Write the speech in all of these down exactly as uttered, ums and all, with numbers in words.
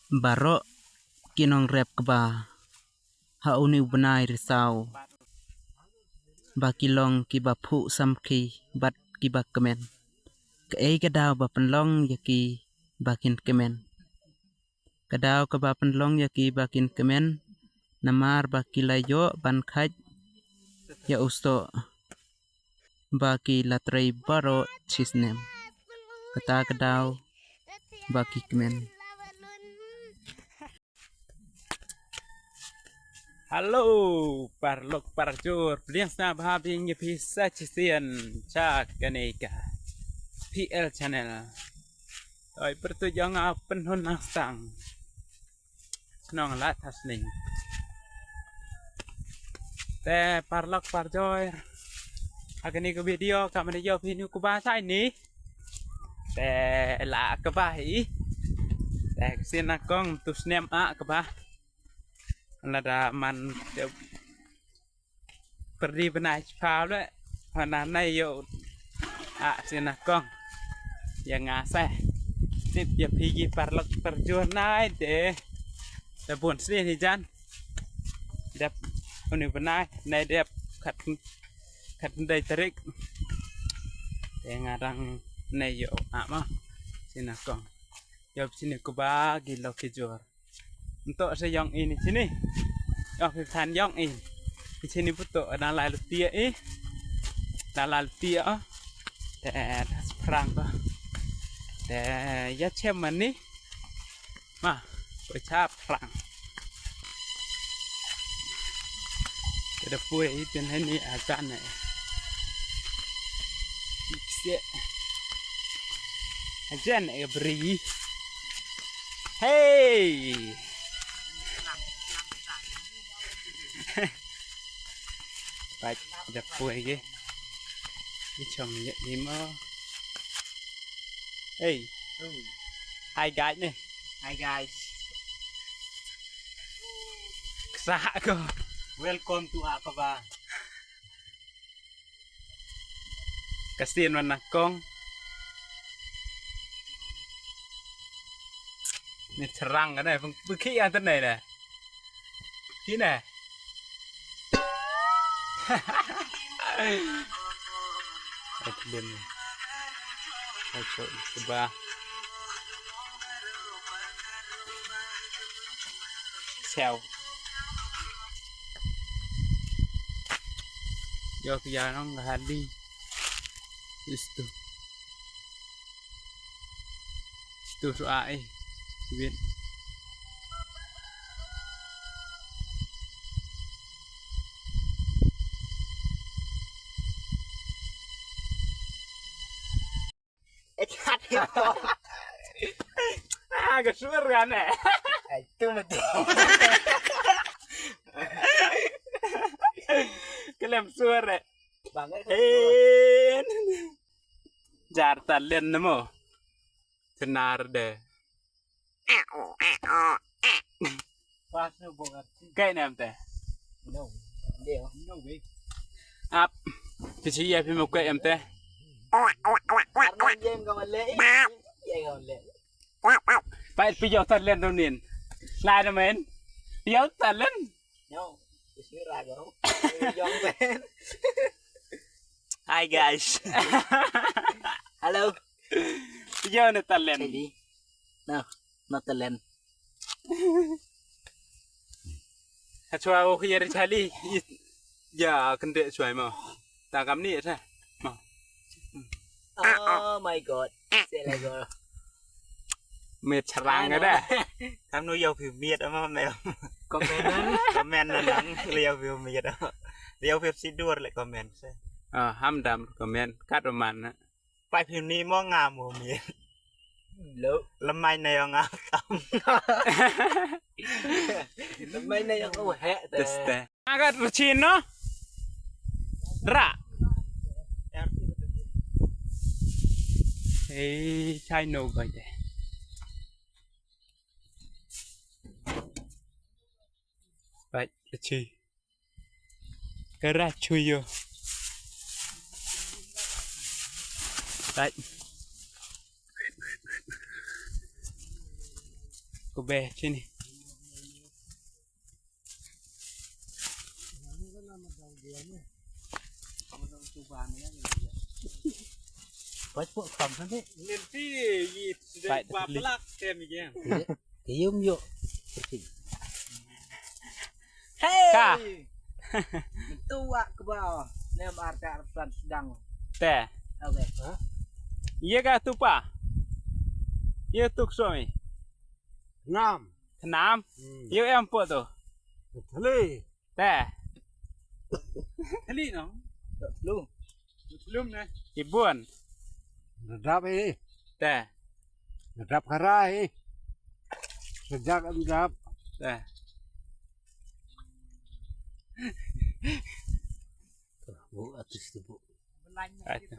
Baroh ki nongrep kba ha une u bnai risaw ba ki long kiba phuh samrkhie bad kiba kmen. Kaei ka daw ba pynlong ïa ki ba kin kmen? Ka daw kaba pynlong ïa ki ba kin kmen namar ba ki la ïoh ban khait ïa u soh ba ki la trei baroh shi snem. Kata ka daw ba ki kmen. Hello, paralok parajor, pdiang sngewbha biang ïa phi sa shisien sha kane ka P L channel. Oi, pyrtuid ïa nga Pynhun Nangstang, shnong Lad Thasning. Te paralok parajor, ha kane ka video ka mane ïoh phi nu kba sa ini. Te la kba hi. Te ka sien nyngkong tu snem a kba. Lada man te pyrdi bnai chiphaw le. Hana nai ïoh a sien nyngkong. Ïa nga sa tip ïa phi ki paralok parajor nai te. Te bun sien hi jan. Dep une u bnai nai dep khat, khat dei tarik. Te nga dang nai ïoh a ma sien nyngkong. Ïoh sien kba ki lok ki jor. Nto sa ïong i ni sini. Ïong phi than ïong i. Ni sini puto na lai lutia i. Na lai lutia. Te das prang ba. Te ïa chem mani. Ma, ko cha prang. Te da pui i tin hani a jan ne. Ikse. A jan e bri. Hey! Bad da pui ki. Ki chong ye ni mo. Hey. Hi guys ni. Hi guys. Ksa ko. Welcome to Aqaba. Ka sien man na kong. Ni terang kan eh, pengki yang tenai dah. Sini. Ai lim. Ai chok coba. Siau. Yo kya nong hadi. Istu. Istu su ai. Wait. Ah, ka suar kan eh. Ai, tu mati. Kelem suar eh. Bang eh. En. Jar talen namo. Senar de. Kai ne em te. No. Deo. No way. Ap. Pisi ya pi mo kai em te. Arnam jem ka male. Jem ka male. Pai pi yo talen donin. Lai na men. Yo talen. No. Isi rago. Young man. Hi guys. Hello. Yo ne talen. Teddy. No, not talen. Achwa o khia ri chali. Ya kende chwa mo. Ta kam ni ta. Mo. Oh my god. Sele go. Miet charang ada. Kam nu yo phi miet ama me. Comment nan. Comment nan nang le yo phi miet. Le yo phi si dur le comment se. Ah, ham dam comment kat man. Pai phi ni mo nga mo miet. Lo. Lemai na yo nga tam. Lemai na yo o he te. Teste. Agat ruchin no. Ra. Ei, chai no gai de. Right, ruchi. Kara chuyo. Right. Kbe chini. Bait pok kam sani. Nanti yi sedang Bait beli. Pelak tem ye. Kiyum yuk. Hey. Ka. Tu wak kebal. Nem arta arsan sedang. Te. Oke. Ye ka tu pa. Ye tu ksomi. Nam. Nam. Hmm. Ye em po tu. Thli. Te. Thli no. Thlu. Thlu ne. Ibun. Nadap eh. Te. Nadap karai. Sejak nadap. Te. Bu artis tu bu. Artis.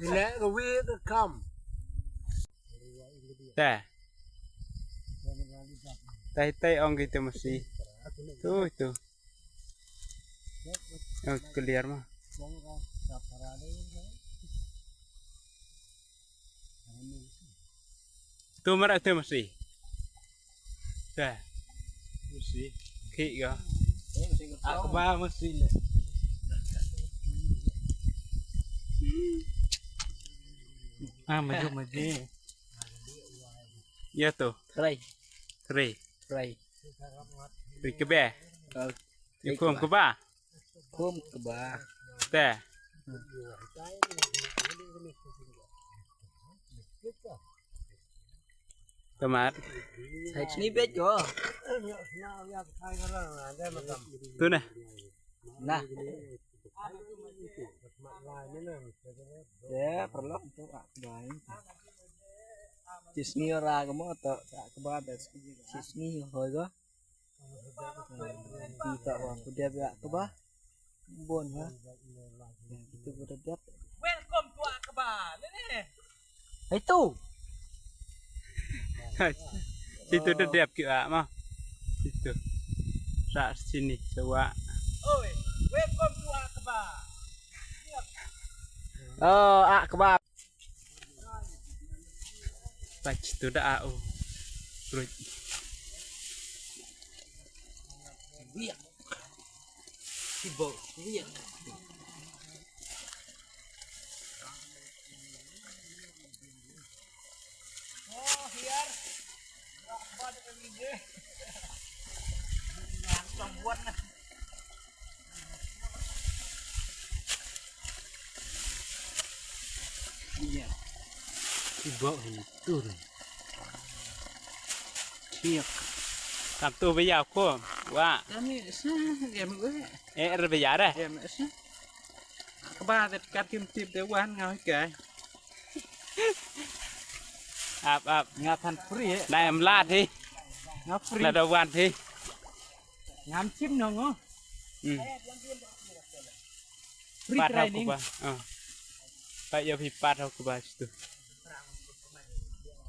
Let the wind come. Te. Tai tai ong kita masih. Tu itu. Yang clear mah. Tu mara tu masih. Dah. Masih. Kik ga. Akbar masih le. Ah, maju maju. Ya tu. Try. Try. Try. Try kebe. Kum keba. Kum keba. Te. Tamat. Hai sini bet ko. Tu ne. Nah. Ya, perlu tu ak bai. Sisni ora kemo to ak ba da sisni hoi go. Kita wa ku dep ya ke ba. Bon ha. Kita ku dep. Welcome to Aqaba. Ni ni. Hai tu. Situ dep ki wa ma. Situ. Sa sini sewa. Oi, welcome to Aqaba. Oh, Aqaba. Pach tu da au. Fruit. Biak. Tibo, biak. Oh, here. Langsung buat nah. Iya. Tiba hentur. Kiak. Kam tu beya ko. Wa. Kami sa game gue. Eh, er beya deh. Game sa. Kaba det kat kim tip de wan ngau kai. Ap ap. Nga than free eh. Na em lat hi. Nga free. Na da wan hi. Ngam chim nong oh. Hmm. Free training. Pat hau kuba. Ah. Pat yo phi pat hau kuba situ.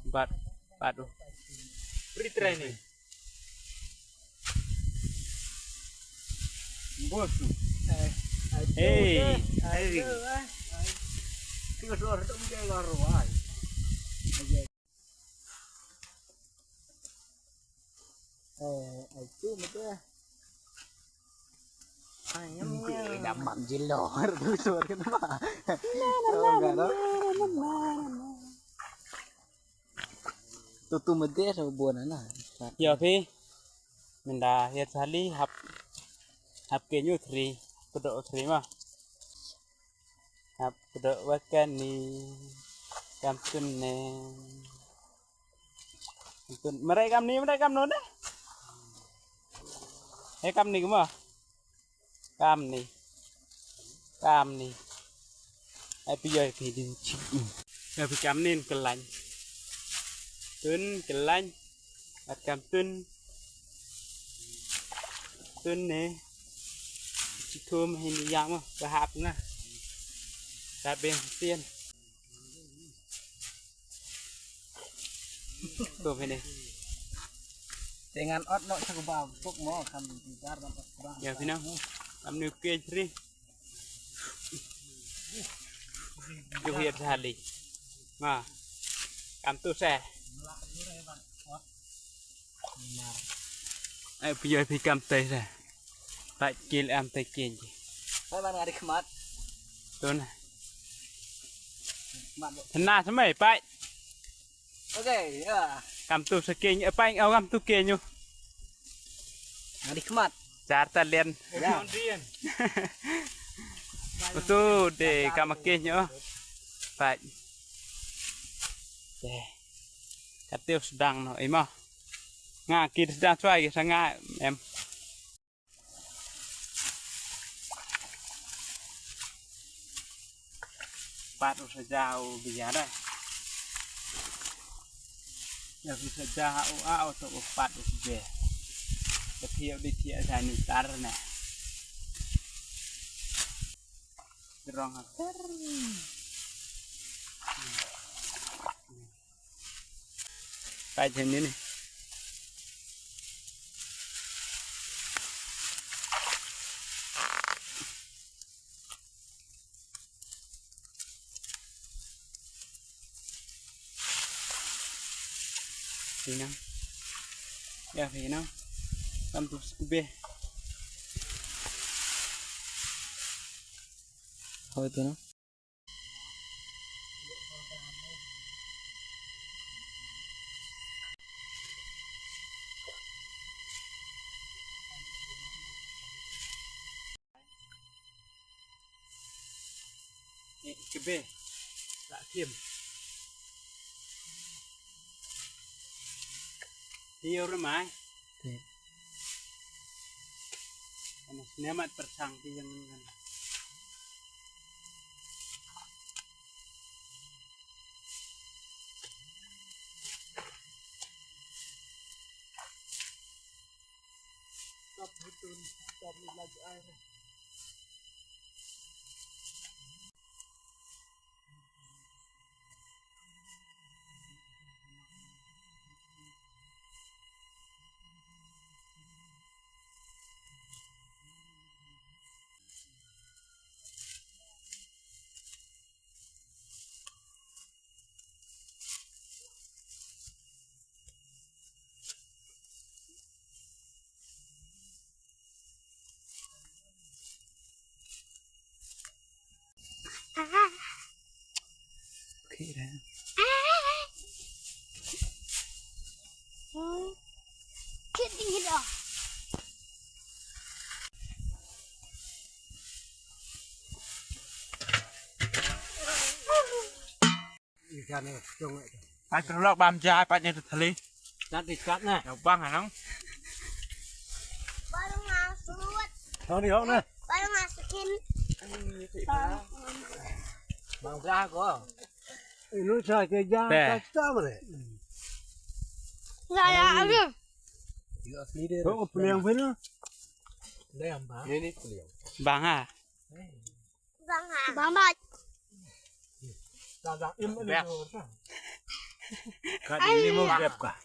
Pat pat oh. Free training. Bos. Hey. Hey. Tengok suara tu dia luar ruai. Eh, itu mete. Ayam ya. Dah mam jilor tu suara kena. Tu tu mede sa bun na. Ya phi. Mynda hiat sali hap hap ke nyu tri. Kudo tri ma. Hap kudo wakan ni. Kam tun ne. Kam tun. Mare kam ni, mare kam no ne. He kam ni kuma. Kam ni. Kam ni. Ai phi oi phi din chip. Ai phi kam ni kelain. Tun kelain. At kam tun. Tun ni. Chitum hin yang mo. Bahap na. Tabeng tien. Kum hini. Te ngan ot noh sa kaba pok mo kan dar ban ot kaba. Ya phi nang. Am ni ke tri. Ju hiat sali. Ma. Kam tu se. Ai phi ïoh phi kam tei sa. Pat kil am tei kien ji. Ba ban ngari khmat. Tun. Khmat. Tena semai pat. Okay, ya. Kam tu seking, eh, paing, oh, kam tu kenyu. Ngadi khmat. Jar ta lien. Ya. Betul de kam kenyu. Pat. De. Katiu sedang no, imo. Nga kit sedang suai, sanga em. Pat u saja u bia dai. Ya u saja u a u to u pat u be. Tapi u di tiak sani tar na. Terong ter. Pat sini ni. Pinang. Ya, pinang. Tam tu skube. Hoi, pinang. Eh, kebe. Tak tim. Hiu ramai. Tip. Panas ni amat persang ti yang kan. Ai, terlok bam ja, ai, pat ni tu thali. Kat di kat na. Ya, bang, anang. Baru masuk. Hong ni, hong na. Baru masukin. Bang ja ko. Inu sa ke ja. Teh. Kata mana? Ya, ya, aduh. Kok peliang pun? Peliang, bang. Ini, ini peliang. Bang, ha? Bang, ha? Bang, bang. Bang. Kat ini mau grab kah?